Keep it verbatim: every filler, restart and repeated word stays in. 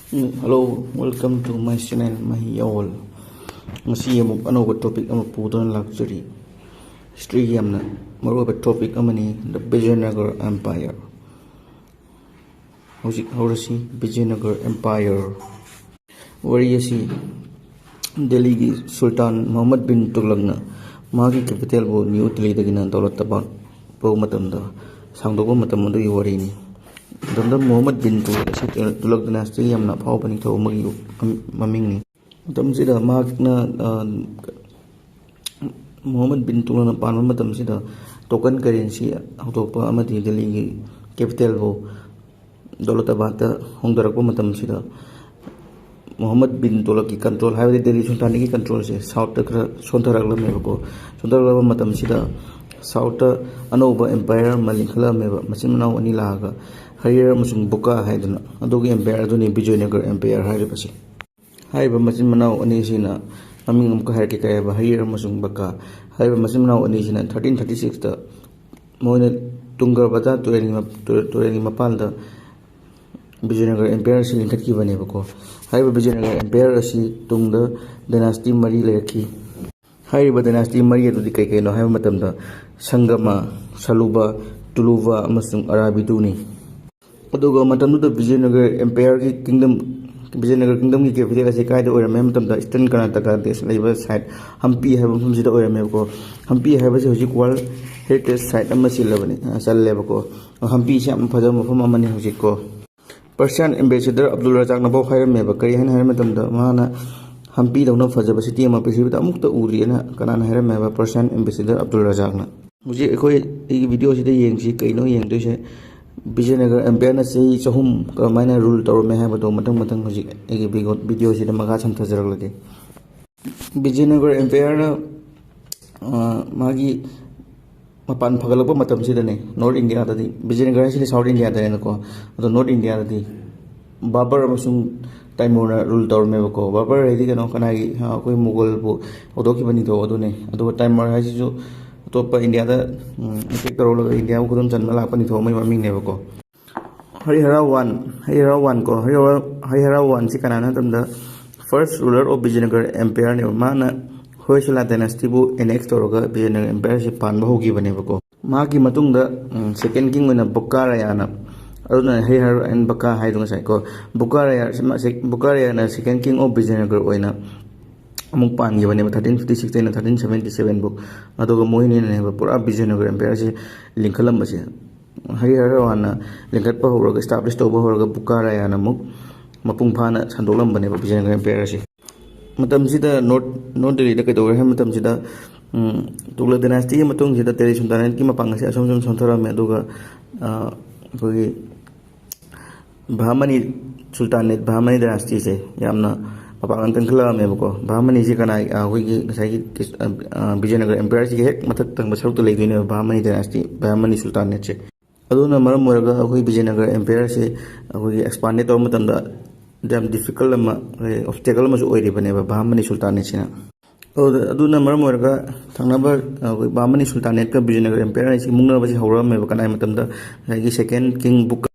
Hello, welcome to my channel, ꯃꯍꯩ ꯑꯋꯣꯜ꯫ ꯉꯁꯤ ꯑꯃꯨꯛ ꯑꯅꯧꯕ topic ꯑꯃ ꯄꯨꯗꯨꯅ ꯂꯥꯛꯆꯔꯤ꯫ Historyꯒꯤ ꯌꯥꯝꯅ ꯃꯔꯨꯑꯣꯏꯕ topic ꯑꯃꯅꯤ, the Vijayanagar Empire꯫ ꯍꯧꯖꯤꯛ ꯍꯧꯔꯁꯤ, Vijayanagar Empire꯫ ꯋꯥꯔꯤ ꯑꯁꯤ ꯗꯦꯜꯂꯤꯒꯤ ꯁꯨꯜꯇꯥꯟ ꯃꯨꯍꯝꯃꯗ ꯕꯤꯟ ꯇꯨꯒꯂꯛꯅ ꯃꯍꯥꯛꯀꯤ capitalꯕꯨ ꯅ꯭ꯌꯨ ꯗꯦꯜꯂꯤꯗꯒꯤꯅ ꯗꯧꯂꯇꯥꯕꯥꯗ ꯐꯥꯎꯕ ꯃꯇꯝꯗ ꯁꯥꯡꯗꯣꯛꯄ ꯃꯇꯝ ꯑꯗꯨꯒꯤ ꯋꯥꯔꯤꯅꯤ꯫ ꯃꯇꯝꯗ ꯃꯨꯍꯝꯃꯗ ꯕꯤꯟ ꯇꯨꯒꯂꯛ ꯑꯁꯤ ꯇꯨꯒꯂꯛ dynasty ꯌꯥꯝꯅ ꯑꯐꯥꯎꯕ ꯅꯤꯡꯊꯧ ꯑꯃꯒꯤ ꯃꯃꯤꯡꯅꯤ꯫ ꯃꯇꯝꯁꯤꯗ ꯃꯍꯥꯛꯅ, ꯑ, ꯃꯨꯍꯝꯃꯗ ꯕꯤꯟ ꯇꯨꯒꯂꯛꯅ ꯄꯥꯟꯕ ꯃꯇꯝꯁꯤꯗ token currency ꯍꯧꯗꯣꯛꯄ ꯑꯃꯗꯤ ꯗꯦꯜꯂꯤꯒꯤ capitalꯕꯨ ꯗꯧꯂꯇꯥꯕꯥꯗꯇ ꯍꯣꯡꯗꯔꯛꯄ ꯃꯇꯝꯁꯤꯗ ꯃꯨꯍꯝꯃꯗ ꯕꯤꯟ ꯇꯨꯒꯂꯛꯀꯤ control, ꯍꯥꯏꯕꯗꯤ ꯗꯦꯜꯂꯤ ꯁꯨꯜꯇꯥꯟꯒꯤ controlꯁꯦ southꯇ ꯈꯔ ꯁꯣꯟꯊꯔꯛꯂꯝꯃꯦꯕꯀꯣ꯫ ꯁꯣꯟꯊꯔꯛꯂꯕ ꯃꯇꯝꯁꯤꯗ southꯇ ꯑꯅꯧꯕ empire ꯑꯃ ꯂꯤꯡꯈꯠꯂꯛꯂꯝꯃꯦꯕ, ꯃꯆꯤꯟ ꯃꯅꯥꯎ ꯑꯅꯤ ꯂꯥꯛꯑꯒ, ꯍꯔꯤꯌꯔ ꯑꯃꯁꯨꯡ ꯕꯨꯀꯥ ꯍꯥꯏꯗꯅ꯫ ꯑꯗꯨꯒꯤ empire ꯑꯗꯨꯅꯤ ꯕꯤꯖꯣꯏꯅꯒꯔ empire ꯍꯥꯏꯔꯤꯕꯁꯤ꯫ ꯍꯥꯏꯔꯤꯕ ꯃꯆꯤꯟ ꯃꯅꯥꯎ ꯑꯅꯤꯁꯤꯅ, ꯃꯃꯤꯡ ꯑꯃꯨꯛꯀ ꯍꯥꯏꯔꯛꯀꯦ ꯀꯩ ꯍꯥꯏꯕ, ꯍꯔꯤꯌꯔ ꯑꯃꯁꯨꯡ ꯕꯀꯥ ꯍꯥꯏꯔꯤꯕ ꯃꯆꯤꯟ ꯃꯅꯥꯎ ꯑꯅꯤꯁꯤꯅ thirteen thirty sixꯇ ꯃꯣꯏꯅ ꯇꯨꯡꯒ꯭ꯔꯕꯗ ꯇꯨꯔꯦꯜꯒꯤ ꯃ-, ꯇꯨꯔꯦꯜ-, ꯇꯨꯔꯦꯜꯒꯤ ꯃꯄꯥꯟꯗ ꯕꯤꯖꯣꯌꯅꯒꯔ empire ꯑꯁꯤ ꯂꯤꯡꯈꯠꯈꯤꯕꯅꯦꯕꯀꯣ꯫ ꯍꯥꯏꯔꯤꯕ ꯕꯤꯖꯣꯌꯅꯒꯔ empire ꯑꯁꯤ ꯇꯨꯡꯗ dynasty ꯃꯔꯤ ꯂꯩꯔꯛꯈꯤ꯫ ꯍꯥꯏꯔꯤꯕ dynasty ꯃꯔꯤ ꯑꯗꯨꯗꯤ ꯀꯩ ꯀꯩꯅꯣ ꯍꯥꯏꯕ ꯃꯇꯝꯗ, ꯁꯪꯒꯃ, ꯁꯂꯨꯕ, ꯇꯨꯂꯨꯕ ꯑꯃꯁꯨꯡ ꯑꯔꯥꯕꯤꯗꯨꯅꯤ꯫ ꯑꯗꯨꯒ ꯃꯇꯝꯗꯨꯗ ꯕꯤꯖꯣꯌꯅꯒꯔ empireꯒꯤ kingdom, ꯕꯤꯖꯣꯌꯅꯒꯔ kingdomꯒꯤ capital ꯑꯁꯤ ꯀꯥꯏꯗ ꯑꯣꯏꯔꯝꯃꯦ ꯍꯥꯏꯕ ꯃꯇꯝꯗ, eastern Karnataka ꯗ ꯂꯩꯕ site ꯍꯝꯄꯤ ꯍꯥꯏꯕ ꯃꯐꯝꯁꯤꯗ ꯑꯣꯏꯔꯝꯃꯦꯕꯀꯣ꯫ ꯍꯝꯄꯤ ꯍꯥꯏꯕꯁꯤ ꯍꯧꯖꯤꯛ World Heritage Site ꯑꯃ ꯁꯤꯜꯂꯕꯅꯤ, ꯑ, ꯆꯜꯂꯦꯕꯀꯣ꯫ ꯍꯝꯄꯤꯁꯤ ꯌꯥꯝꯅ ꯐꯖꯕ ꯃꯐꯝ ꯑꯃꯅꯤ ꯍꯧꯖꯤꯛꯀꯣ꯫ Persian ambassador Abdul ꯔꯖꯥꯛꯅꯐꯥꯎ ꯍꯥꯏꯔꯝꯃꯦꯕ꯫ ꯀꯔꯤ ꯍꯥꯏꯅ ꯍꯥꯏꯕ ꯃꯇꯝꯗ, ꯃꯥꯅ ꯍꯝꯄꯤꯗꯧꯅ ꯐꯖꯕ city ꯑꯃ ꯄ꯭ꯔꯤꯊꯤꯕꯤꯗ ꯑꯃꯨꯛꯇ ꯎꯗ꯭ꯔꯤꯑꯅ ꯀꯅꯥꯅ ꯍꯥꯏꯔꯝꯃꯦꯕ? Persian ambassador Abdul ꯔꯖꯥꯛꯅ꯫ ꯍꯧꯖꯤꯛ ꯑꯩꯈꯣꯏ ꯑꯩꯒꯤ video ꯁꯤꯗ ꯌꯦꯡꯁꯤ, ꯀꯩꯅꯣ ꯌꯦꯡꯗꯣꯏꯁꯦ? ꯕꯤꯖꯌꯅꯒꯔ empireꯅ ꯆꯍꯤ ꯆꯍꯨꯝ ꯀꯔꯝꯍꯥꯏꯅ rule ꯇꯧꯔꯝꯃꯦ ꯍꯥꯏꯕꯗꯣ ꯃꯊꯪ ꯃꯊꯪ ꯍꯧꯖꯤꯛ ꯑꯩꯒꯤ video, video ꯁꯤꯗ ꯃꯈꯥ ꯁꯝꯊꯖꯔꯛꯂꯒꯦ꯫ ꯕꯤꯖꯌꯅꯒꯔ empireꯅ, ꯑ, ꯃꯥꯒꯤ ꯃꯄꯥꯟ ꯐꯒꯠꯂꯛꯄ ꯃꯇꯝꯁꯤꯗꯅꯦ, North Indiaꯗꯗꯤ, ꯕꯤꯖꯌꯅꯒꯔ ꯍꯥꯏꯁꯤꯗꯤ South Indiaꯗꯅꯦꯅꯀꯣ, ꯑꯗꯣ North Indiaꯗꯗꯤ ꯕꯥꯕꯔ ꯑꯃꯁꯨꯡ ꯇꯥꯏꯃꯨꯔꯅ rule ꯇꯧꯔꯝꯃꯦꯕꯀꯣ꯫ ꯕꯥꯕꯔ ꯍꯥꯏꯗꯤ ꯀꯩꯅꯣ, ꯀꯅꯥꯒꯤ, ꯑ, ꯑꯩꯈꯣꯏ ꯃꯨꯒꯜꯕꯨ ꯍꯧꯗꯣꯛꯈꯤꯕ ꯅꯤꯡꯊꯧ ꯑꯗꯨꯅꯦ꯫ ꯑꯗꯨꯒ ꯇꯥꯏꯃꯨꯔ ꯍꯥꯏꯁꯤꯁꯨ ꯑꯇꯣꯞꯄ Indiaꯗ, ꯎꯝ, attack ꯇꯧꯔꯛꯂꯒ Indiaꯕꯨ ꯈꯨꯗꯨꯝ ꯆꯟꯕ ꯂꯥꯛꯄ ꯅꯤꯡꯊꯧ ꯑꯃꯒꯤ ꯃꯃꯤꯡꯅꯦꯕꯀꯣ꯫ ꯍꯔꯤꯍꯔ ꯋꯥꯟ, ꯍꯔꯤꯍꯔ ꯋꯥꯟ ꯀꯣ, ꯍꯔꯤꯍꯔ, ꯍꯔꯤꯍꯔ ꯋꯥꯟꯁꯤ ꯀꯅꯥꯅꯣ ꯍꯥꯏ ꯃꯇꯝꯗ first ruler of Vijayanagara Empireꯅꯦꯕ꯫ ꯃꯥꯅ ꯍꯣꯏꯁꯤꯂꯥ dynastyꯕꯨ annex ꯇꯧꯔꯒ Vijayanagara Empireꯁꯤ ꯄꯥꯟꯕ ꯍꯧꯈꯤꯕꯅꯦꯕꯀꯣ꯫ ꯃꯍꯥꯛꯀꯤ ꯃꯇꯨꯡꯗ, ꯎꯝ, second king ꯑꯣꯏꯅ ꯕꯨꯛꯀꯥꯔꯥꯌꯥꯅ, ꯑꯗꯨꯅ ꯍꯔꯤꯍꯔ and ꯕꯀꯥ ꯍꯥꯏꯗꯣ ꯉꯁꯥꯏ ꯀꯣ, ꯕꯨꯛꯀꯥꯔꯥꯌꯥ, ꯕꯨꯛꯀꯥꯔꯥꯌꯥꯅ second king of Vijayanagara ꯑꯣꯏꯅ ꯑꯃꯨꯛ ꯄꯥꯟꯈꯤꯕꯅꯦꯕ, thirteen fifty six ꯇꯩꯅ thirteen seventy seven ꯐꯥꯎ꯫ ꯑꯗꯨꯒ ꯃꯣꯏꯅꯤꯅꯅꯦꯕ ꯄꯨꯔꯥ Vijayanagara Empireꯁꯤ ꯂꯤꯡꯈꯠꯂꯝꯕꯁꯦ꯫ ꯍꯔꯤꯍꯔ ꯋꯥꯟꯅ ꯂꯤꯡꯈꯠꯄ ꯍꯧꯔꯒ, establish ꯇꯧꯕ ꯍꯧꯔꯒ, ꯕꯨꯛꯀꯥꯔꯥꯌꯥꯅ ꯑꯃꯨꯛ ꯃꯄꯨꯡ ꯐꯥꯅ ꯁꯟꯗꯣꯛꯂꯝꯕꯅꯦꯕ Vijayanagara Empireꯁꯦ꯫ ꯃꯇꯝꯁꯤꯗ North, North Delhiꯗ ꯀꯩꯗꯧꯔꯦ ꯍꯥꯏꯕ ꯃꯇꯝꯁꯤꯗ, ꯎꯝ, Tughlaq dynastyꯒꯤ ꯃꯇꯨꯡꯁꯤꯗ Delhi Sultanateꯀꯤ ꯃꯄꯥꯡꯒꯜꯁꯦ ꯑꯁꯨꯝ ꯁꯨꯝ ꯁꯣꯟꯊꯔꯝꯃꯦ꯫ ꯑꯗꯨꯒ, ꯑ, ꯑꯩꯈꯣꯏꯒꯤ ꯕꯍꯃꯅꯤ Sultanate, ꯕꯍꯃꯅꯤ dynastyꯁꯦ ꯌꯥꯝꯅ ꯃꯄꯥꯡꯒꯜ ꯀꯟꯈꯠꯂꯛꯑꯝꯃꯦꯕꯀꯣ꯫ ꯕꯍꯃꯅꯤꯁꯤ ꯀꯅꯥ, ꯑ, ꯑꯩꯈꯣꯏꯒꯤ ꯉꯁꯥꯏꯒꯤ ꯀꯤꯁ-, ꯑ, ꯑ, Vijayanagara Empireꯁꯤꯒꯤ ꯍꯦꯛ ꯃꯊꯛ ꯊꯪꯕ ꯁꯔꯨꯛꯇ ꯂꯩꯗꯣꯏꯅꯦꯕ ꯕꯍꯃꯅꯤ dynasty, ꯕꯍꯃꯅꯤ Sultanateꯁꯦ꯫ ꯑꯗꯨꯅ ꯃꯔꯝ ꯑꯣꯏꯔꯒ ꯑꯩꯈꯣꯏ Vijayanagara Empireꯁꯦ ꯑꯩꯈꯣꯏꯒꯤ expand ꯇꯧꯕ ꯃꯇꯝꯗ ꯌꯥꯝ difficult ꯑꯃ, ꯑꯦ, obstacle ꯑꯃꯁꯨ ꯑꯣꯏꯔꯤꯕꯅꯦꯕ ꯕꯍꯃꯅꯤ Sultanateꯁꯤꯅ꯫ ꯑꯗꯨꯗ, ꯑꯗꯨꯅ ꯃꯔꯝ ꯑꯣꯏꯔꯒ ꯊꯪꯅꯕ ꯑꯩꯈꯣꯏ ꯕꯍꯃꯅꯤ Sultanateꯀ Vijayanagara Empire ꯑꯅꯤꯁꯤ ꯃꯨꯛꯅꯕꯁꯤ ꯍꯧꯔꯛꯑꯝꯃꯦꯕ꯫ ꯀꯅꯥꯒꯤ ꯃꯇꯝꯗ? ꯉꯁꯥꯏꯒꯤ second king ꯕꯨꯛ